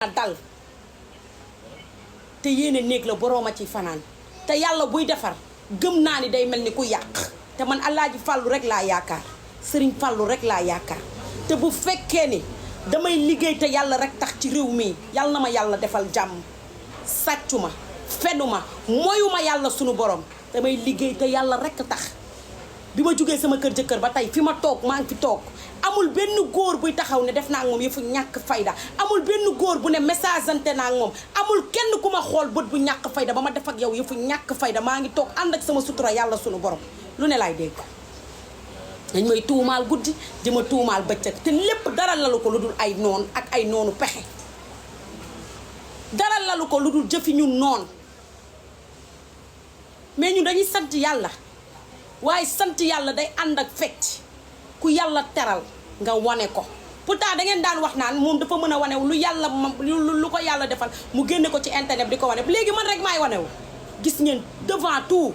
dal te yéene néeg la borooma ci fanaan te yàlla buy defar gëm naa ni day mel ni ku yàq te man Alaaji Fàllu rek laa yaakaar Sëriñ Fàllu rek laa yaakaar te bu fekkee ni damay liggéey te yàlla rek tax ci réew mi yàlla na ma yàlla defal jàmm sàccuma fenuma moyuma yàlla sunu borom damay liggéey te yàlla rek tax bi ma jógee sama kër jëkkër ba tey fi ma toog maa ngi fi toog amul benn góor buy taxaw ne def naa ak moom yëfu ñàkk fayda amul benn góor bu ne message ante naa ak moom amul kenn ku ma xool bët bu ñàkk fayda ba ma def ak yow yëfu ñàkk fayda maa ngi toog ànd ak sama sutura yàlla sunu borom lu ne laay dégg dañ may tuumaal guddi di ma tuumaal bëccëg te lépp dara lalu ko lu dul ay noon ak ay noonu pexe dara lalu ko lu dul jëfi ñun noon mais ñun dañuy sant yàlla waaye sant yàlla day ànd ak fecc ku yàlla teral nga wane ko pourtant da ngeen daan wax naan moom dafa mën a wanew lu yàlla lu ko yàlla defal mu génne ko ci internet bi di ko wane léegi man rek maay wanewu gis ngeen devant tout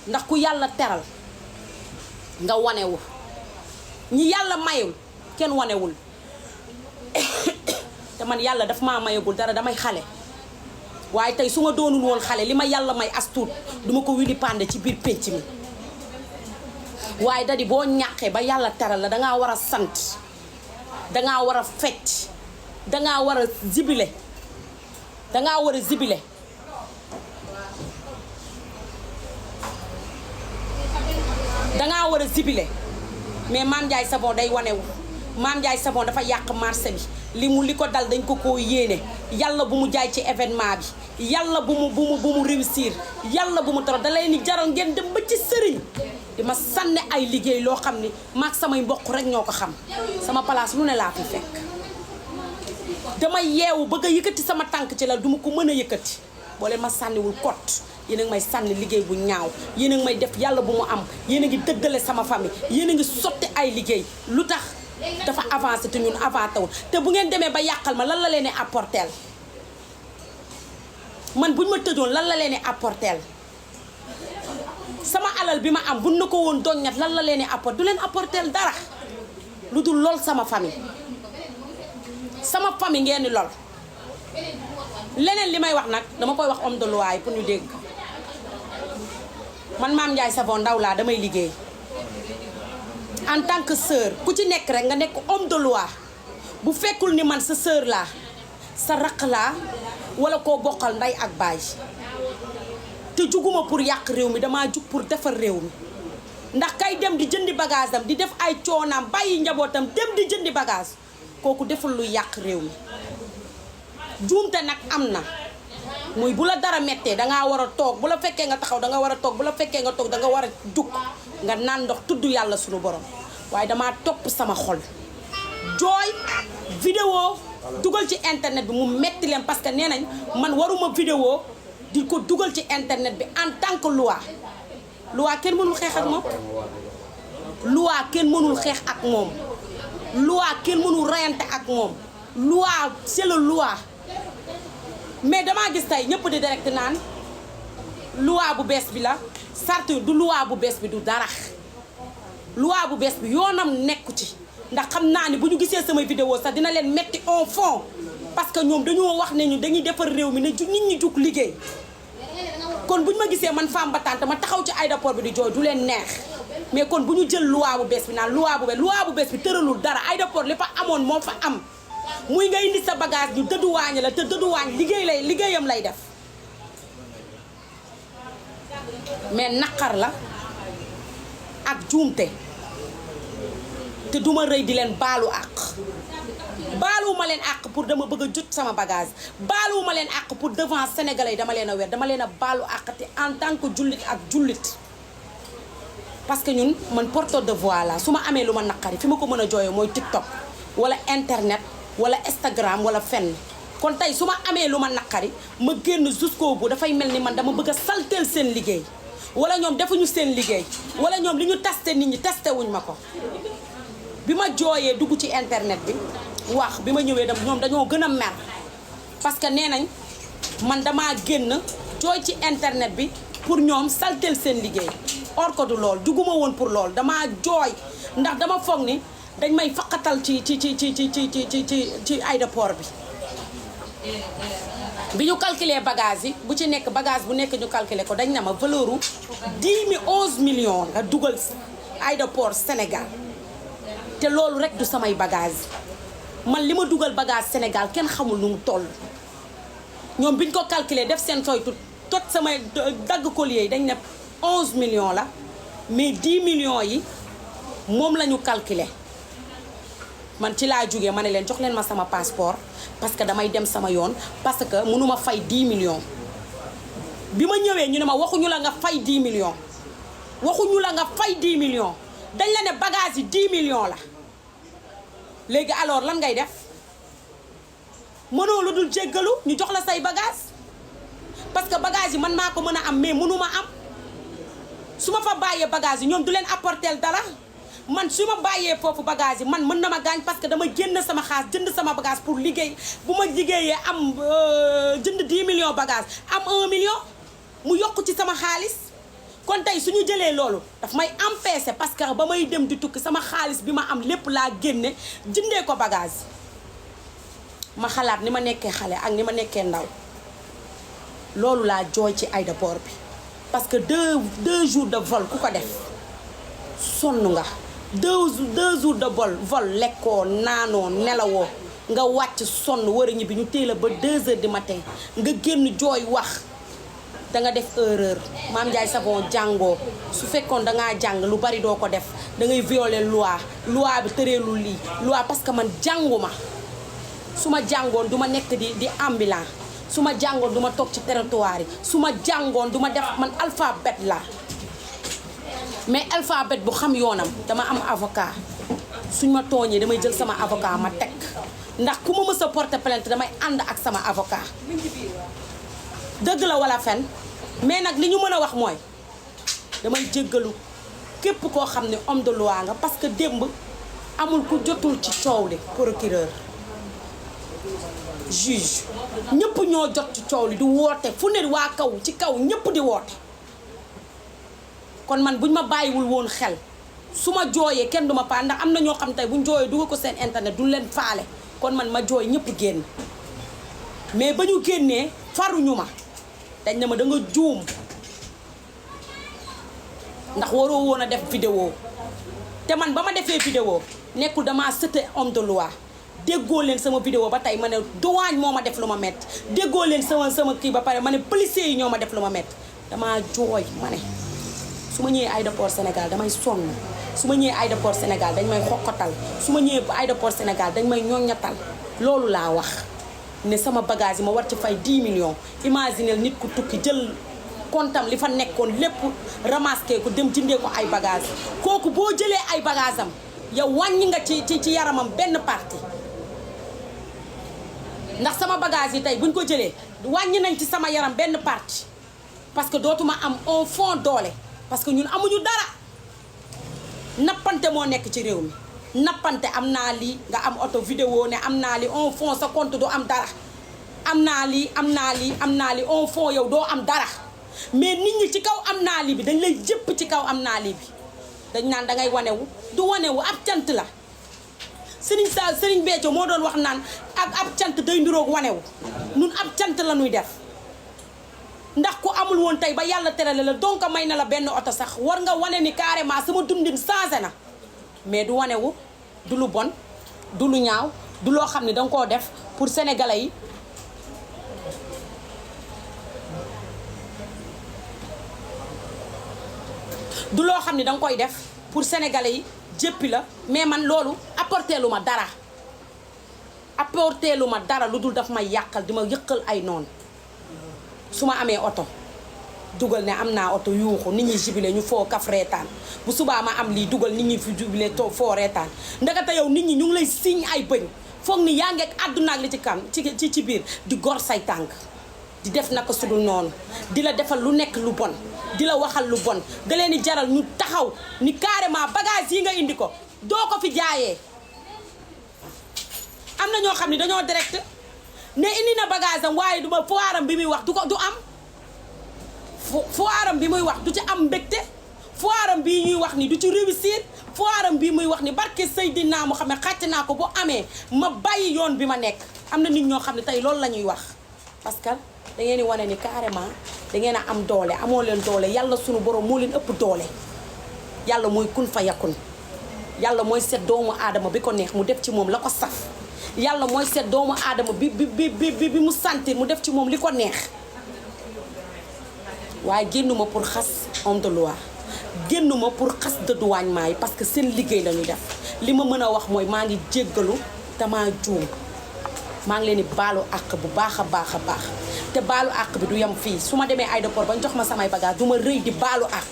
ndax ku yàlla teral nga wanewu ñi yàlla mayul kenn wanewul te man yàlla daf maa mayagul dara damay xale waaye tey su ma doonul woon xale li ma yàlla may as tuut duma ko wili pande ci biir pénc mi waaye da di boo ñàqee ba yàlla teral la dangaa war a sant dangaa war a fecc dangaa war a zibile dangaa war a zibile dangaa war a zibile mais Mame Ndiaye Savon day wanewu Mame Ndiaye Savon dafa yàq marché bi li ko dal dañ ko koo yéene yàlla bu mu jaay ci événement bi yàlla bu mu réussir yàlla bu mu toro da leen ni jaral ngeen dem ba ci sëriñ di ma sànni ay liggéey loo xam ni maag samay mbokk rek ñoo ko xam sama place lu ne laa fi fekk dama yeewu bëgg a yëkkati sama tànk ci la duma ko mën a yëkkati boo leen ma sànniwul kot yéen a ngi may sànni liggéey bu ñaaw yéen a ngi may def yàlla bu mu am yéen a ngi dëggale sama famille yéen a ngi sotti ay liggéey lu tax dafa avancé te ñun avancé wul te bu ngeen demee ba yàqal ma lan la leen di apporteel man buñ ma tëjoon lan la leen di apporteel sama alal bi ma am buñ na ko woon doññat lan la leen di apporter du leen apporteel dara lu dul lool sama famille ngeen di lool leneen li may wax nag dama koy wax homme de loi yi pour ñu dégg man Mame Ndiaye Savon ndaw laa damay liggéey en tant que sœur ku ci nekk rek nga nekk homme de loi bu fekkul ni man sa sœur laa sa raq laa wala koo bokkal ndey ak baay te juguma pour yàq réew mi damaa jug pour defar réew mi ndax kay dem di jëndi bagage am di def ay coonaam bàyyi njabootam dem di jëndi bagage kooku deful lu yàq réew mi juumte nag am na muy bu la dara mettee dangaa war a toog bu la fekkee nga taxaw danga war a toog bu la fekkee nga toog danga war a jug nga naan ndox tudd yàlla sunu borom waaye damaa topp sama xol jooy vidéo dugal ci internet bi mu metti leen parce que nee nañ man waruma vidéo di ko dugal ci internet bi en tant que loi kenn mënul xeex ak moom loi kenn mënul xeex ak moom loi kenn mënul reyante ak moom loi c'est la loi mais damaa gis tey ñëpp di direct naan loi bu bees bi la sart du loi bu bees bi du dara loi bu bees bi yoonam nekku ci ndax xam naa ni bu ñu gisee samay vidéo sax dina leen metti au fond parce que ñoom dañoo wax ne ñu dañuy defar réew mi ne nit ñi jug liggéey kon bu ñu ma gisee man femme battante ma taxaw ci aéroport bi di jooy du leen neex mais kon bu ñu jël loi bu bees bi naan loi bu bees bi tëralul dara aéroport li fa amoon moo fa am muy nga indi sa bagage ñu dëdduwaañ la te dëdduwaañ liggéeyam lay def mais naqar la ak juumte te duma rëy di leen baalu àq baaluwuma leen àq pour dama bëgg a jot sama bagage baaluwuma leen àq pour devant sénégalais yi dama leen a weer dama leen a baalu àq te en tant que jullit ak jullit parce que ñun man porteur de voix la su ma amee lu ma naqari fi ma ko mën a jooyoo mooy TikTok wala internet wala Instagram wala fenn kon tey su ma amee lu ma naqari ma génn jusqu'au bout dafay mel ni man dama bëgg a salteel seen liggéey wala ñoom defuñu seen liggéey wala ñoom li ñu testé nit ñi testé wuñ ma ko bi ma jooyee dugg ci internet bi wax bi ma ñëwee dem ñoom dañoo gën a mer parce que nee nañ man damaa génn jooy ci internet bi pour ñoom salteel seen liggéey or ko du lool dugguma woon pour lool damaa jooy ndax dama foog ni dañ may faqatal ci aéroport bi ñu calculer bagage yi bu ci nekk bagage bu nekk ñu calculer ko dañ na ma valeur u 11 millions nga dugal aéroport Sénégal te loolu rek du samay bagage man li ma dugal bagage Sénégal kenn xamul nu mu toll ñoom biñ ko calculer def seen soytu tot samay dagg collier yi dañ ne 11 millions la mais 10 millions yi moom la ñu calculer man ci laa jógee ma ne leen jox leen ma sama passeport parce que damay dem sama yoon parce que mënuma fay 10 millions bi ma ñëwee ñu ne ma waxuñu la nga fay 10 millions waxuñu la nga fay 10 millions dañ la ne bagage yi 10 millions la léegi alors lan ngay def mënoo lu dul jéggalu ñu jox la say bagage parce que bagage yi man maa ko mën a am mais mënuma am su ma fa bàyyee bagage yi ñoom du leen apporter dara man su ma bàyyee foofu bagage yi man mën na ma gaañ parce que dama génn sama xaalis jënd sama bagage pour liggéey bu ma liggéeyee am jënd 10 millions bagage am 1 million mu yokk ci sama xaalis kon tey suñu jëlee loolu daf may empêcher parce que ba may dem di tukki sama xaalis bi ma am lépp laa génne jëndee ko bagage ma xalaat ni ma nekkee xale ak ni ma nekkee ndaw loolu laa jooy ci aéroport bi parce que deux jours de vol ku ko def sonn nga deux jours de vol lekkoo naanoo nelawoo nga wàcc sonn war a ñibbi ñu téela ba 2 heures du matin nga génn jooy wax danga def erreur Mame Ndiaye Savon jàngoo su fekkoon dangaa jàng lu bari doo ko def dangay violer loi bi tëreelul lii loi parce que man jànguma su ma jàngoon du ma nekk di ambulant su ma jàngoon du ma toog ci territoire yi su ma jàngoon du ma def man alphabet la mais alphabet bu xam yoonam dama am avocat suñ ma tooñee damay jël sama avocat ma teg ndax ku ma mës a porter plainte damay ànd ak sama avocat dëgg la wala fen mais nag li ñu mën a wax mooy damay jéggalu képp koo xam ne homme de loi nga parce que démb amul ku jotul ci coow li procureur juge ñëpp ñoo jot ci coow li di woote fu ne waa kaw ci kaw ñëpp di woote kon man buñ ma bàyyiwul woon xel su ma jooyee kenn du ma faale ndax am na ñoo xam tey buñ jooyee dugal ko seen internet duñ leen faale kon man ma jooy ñëpp génn mais ba ñu génnee faruñu ma dañ ne ma da nga juum ndax waroo woon a def vidéo te man ba ma defee vidéo nekkul damaa sëte homme de loi déggoo leen sama vidéo ba tey ma ne douane moo ma def lu ma metti déggoo leen sama kii ba pare ma ne policiers yi ñoo ma def lu ma metti damaa jooy ma ne su ma ñëwee aéroport Sénégal damay sonn su ma ñëwee aéroport Sénégal dañ may xoqatal su ma ñëwee aéroport Sénégal dañ may ñoññatal loolu laa wax ne sama bagage yi ma war ci fay 10 millions imaginez nit ku tukki jël kontam li fa nekkoon lépp ramassé ko dem jëndee ko ay bagage kooku boo jëlee ay bagage am yow wàññi nga ci yaramam benn partie ndax sama bagage yi tey buñ ko jëlee wàññi nañ ci sama yaram benn partie parce que dootuma am un fond doole parce que ñun amuñu dara nappante moo nekk ci réew mi nappante am naa lii nga am auto vidéo ne am naa lii un fond sa compte doo am dara am naa lii un fond yow doo am dara mais nit ñi ci kaw am naa lii bi dañ lay jëpp ci kaw am naa lii bi dañ naan dangay wanewu du wanewu ab cant la Serigne Béthio moo doon wax naan ak ab cant day ndiroog wanewu nun ab cant la ñuy def ndax ku amul woon tey ba yàlla terale la donc may na la benn oto sax war nga wane ni carrément sama dundin changé na mais du wanewu du lu bon du lu ñaaw du loo xam ne danga koo def pour sénégalais yi du loo xam ne danga koy def pour sénégalais yi jéppi la mais man loolu apporté lu ma dara lu dul daf may yàqal di ma yëqal ay noonu su ma amee oto dugal ne am naa oto yuuxu nit ñi jibile ñu foo kaf reetaan bu subaa ma am lii dugal nit ñi fi jibile to foo reetaan ndakate yow nit ñi ñu ngi lay siñ ay bëñ foog ni yaa ngi ak àdduna ak li ci kan ci biir di gor say tànk di def naka sudul noonu di la defal lu nekk lu bon di la waxal lu bon da leen di jaral ñu taxaw ni carrément bagage yi nga indi ko doo ko fi jaayee am na ñoo xam ne dañoo direct ne indi na bagage am waaye du ma foiram bi muy wax du am foiram bi muy wax du ci am mbégte foiram bii ñuy wax ni du ci réussir foiram bii muy wax ni barke Seydina Muhammad xàcc naa ko bu amee ma bàyyi yoon bi ma nekk. am na nit ñoo xam ne tey loolu la ñuy wax parce que da ngeen di wane ni carrément da ngeen a am doole amoo leen doole yàlla sunu borom moo leen ëpp doole yàlla mooy kun fa yakun yàlla mooy seet doomu aadama bi ko neex mu def ci moom la ko saf yàlla mooy seet doomu aadama bi mu sentir mu def ci moom li ko neex waaye génnuma pour xas homme de loi génnuma pour xas dédouanement yi parce que seen liggéey la ñuy def li ma mën a wax mooy maa ngi jéggalu te maa juum maa ngi leen di baalu àq bu baax a baax a baax te baalu àq bi du yem fii su ma demee aéroport ba jox ma samay bagage du ma rëy di baalu àq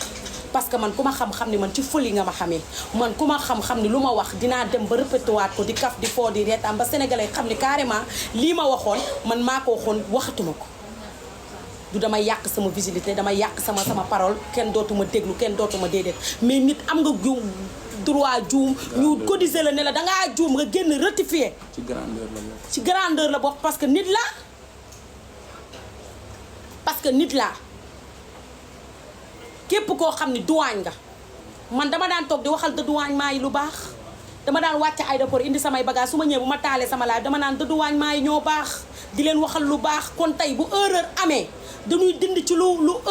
parce que man ku ma xam-xam ni man ci fël yi nga ma xamee man ku ma xam-xam ni lu ma wax dinaa dem ba répété waat ko di kaf di foo di reetaan ba sénégalais xam ni carrément lii ma waxoon man maa ko waxoon waxatuma ko du damay yàq sama visibilité damay yàq sama parole kenn dootuma déglu kenn dootuma déedéet mais nit am nga juum droit juum ñu cotiser la ne la dangaa juum nga génn rectifier ci grandeur la bokk parce que nit la képp koo xam ni douane nga man dama daan toog di waxal dédouanement yi lu baax dama daan wàcc aéroport indi samay bagage su ma ñëwee bu ma taalee sama laaj dama naan dédouanement yi ñoo baax di leen waxal lu baax kon tey bu erreur amee dañuy dind ci lu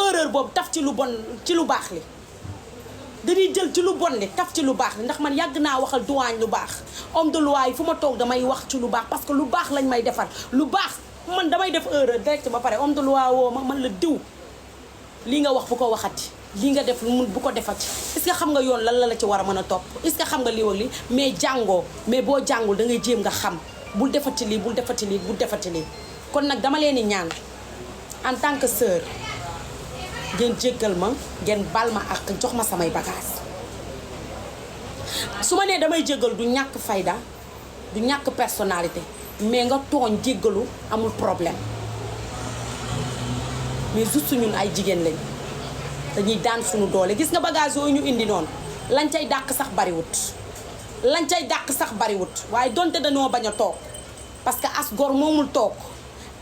erreur boobu taf ci lu bon ci lu baax li dañuy jël ci lu bon li taf ci lu baax li ndax man yàgg naa waxal douane lu baax homme de loi yi fu ma toog damay wax ci lu baax parce que lu baax lañ may defar lu baax man damay def erreur direct ba pare homme de loi woo ma man la diw lii nga wax bu ko waxati lii nga def mun bu ko defati est-ce que xam nga yoon lan la ci war a mën a topp est-ce que xam nga lii ak lii mais jàngoo mais boo jàngul da ngay jéem nga xam bul defati lii bul defati lii bul defati lii kon nag dama leen di ñaan en tant que sœur ngeen jéggal ma ngeen bal ma ak jox ma samay bagage su ma nee damay jéggal du ñàkk fayda du ñàkk personnalité mais nga tooñ jéggalu amul problème mais juste ñun ay jigéen lañ dañuy daan suñu doole gis nga bagage yooyu ñu indi noonu lañ cay dàq sax bariwut waaye donte dañoo bañ a toog parce que as gor moomul toog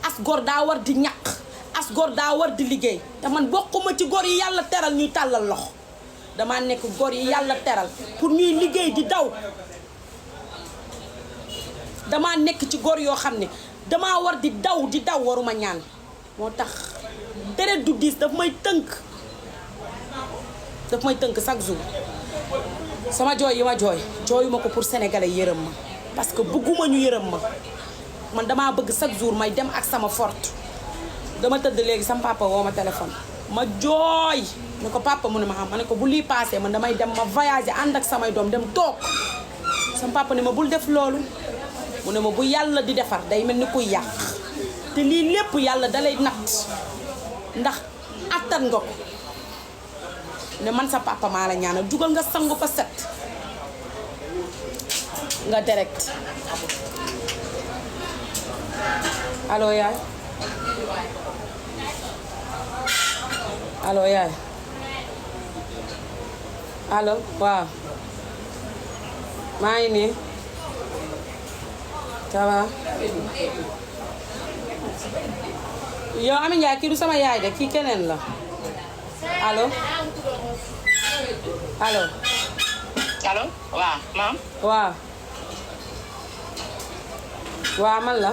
as gor daa war di ñàq as gor daa war di liggéey te man bokkuma ci gor yi yàlla teral ñuy tàllal loxo dama nekk gor yi yàlla teral pour ñuy liggéey di daw dama nekk ci gor yoo xam ne dama war di daw waruma ñaan moo tax deret du diis daf may tënk chaque jour sama jooy yi ma jooyuma ko pour sénégalais yërëm ma parce que bëgguma ñu yërëm ma man damaa bëgg chaque jour may dem ak sama forte dama tëdd léegi sama papa woo ma téléphone ma jooy ne ko papa mu ne ma xam ma ne ko bu lii passé man damay dem ma voyager ànd ak samay doom dem toog sama papa ne ma bul def loolu mu ne ma bu yàlla di defar day mel ni kuy yàq te lii lépp yàlla dalay natt ndax attan nga ko ne man sa papa maa la ñaanal jugal nga sangu fa set nga direct allo yaay allo waaw maa ngi nii ça va yow Ami Ndiaye kii du sama yaay de kii keneen la allo waaw maam waaw man la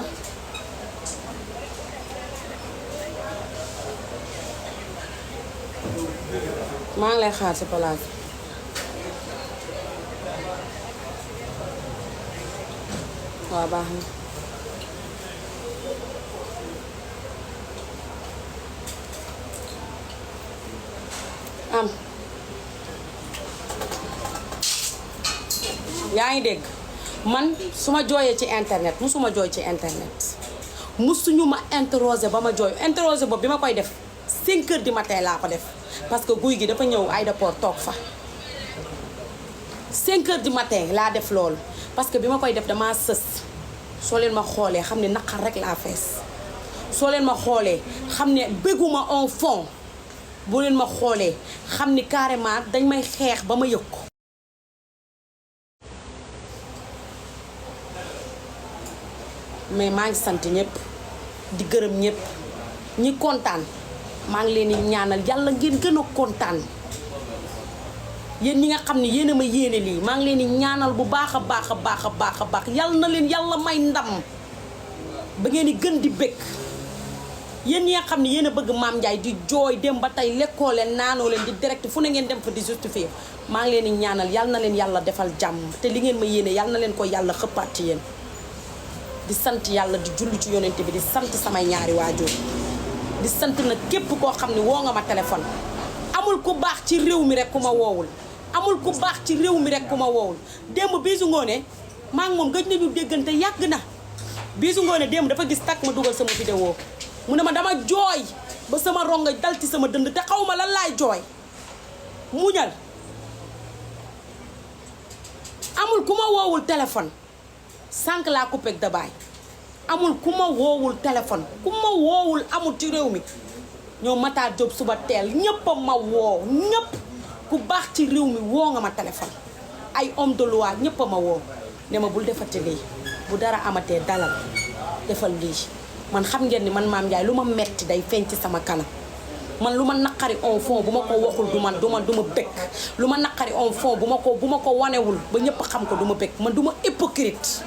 maa ngi lay xaar si place waaw baax na am yaa ngi dégg man su ma jooyee ci internet musuma jooy ci internet musuñu ma interroger ba ma jooy interroger boobu bi ma koy def 5 heures du matin laa ko def parce que guy gi dafa ñëw aéroport toog fa 5 heures du matin laa def loolu parce que bi ma koy def damaa sës soo leen ma xoolee xam ne naqar rek laa fees soo leen ma xoolee xam ne bëgguma en fond boo leen ma xoolee xam ni carrément dañ may xeex ba ma yëg ko mais maa ngi sant ñëpp di gërëm ñëpp ñi kontaan maa ngi leen di ñaanal yàlla ngeen gën a kontaan yéen ñi nga xam ne yéen a ma yéene lii maa ngi leen di ñaanal bu baax a baax a baax a baax a baax yal na leen yàlla may ndam ba ngeen di gën di bëgg yéen ñi nga xam ne yéen a bëgg Mame Ndiaye di jooy dem ba tey lekkoo leen naanoo leen di direct fu ne ngeen dem fa di justifier maa ngi leen di ñaanal yal na leen yàlla defal jàmm te li ngeen ma yéene yal na leen ko yàlla xëppaat ci yéen di sant yàlla di julli ci yonent bi di sant samay ñaari waajur di sant na képp koo xam ne woo nga ma téléphone amul ku baax ci réew mi rek ku ma woowul amul ku baax ci réew mi rek ku ma woowul démb Bijou Ngoné maa ngi moom gëj nañu déggante yàgg na Bijou Ngoné démb dafa gis takk ma dugal sama vidéo mu ne ma dama jooy ba sama ronga dal ci sama dënd te xaw ma lan laay jooy muñal amul ku ma woowul téléphone sànq laa coupé ak dabaay amul ku ma woowul téléphone ku ma woowul amul ci réew mi ñoo Matar Diop suba teel ñëpp a ma woo ñëpp ku baax ci réew mi woo nga ma téléphone ay homme de loi ñëpp a ma woo ne ma bul defati lii bu dara amatee dalal defal lii man xam ngeen ni man Mame Ndiaye lu ma metti day feeñ ci sama kanam man lu ma naqari en fond bu ma ko waxul du ma bëgg lu ma naqari en fond bu ma ko wanewul ba ñëpp xam ko du ma bëgg man du ma hypocrite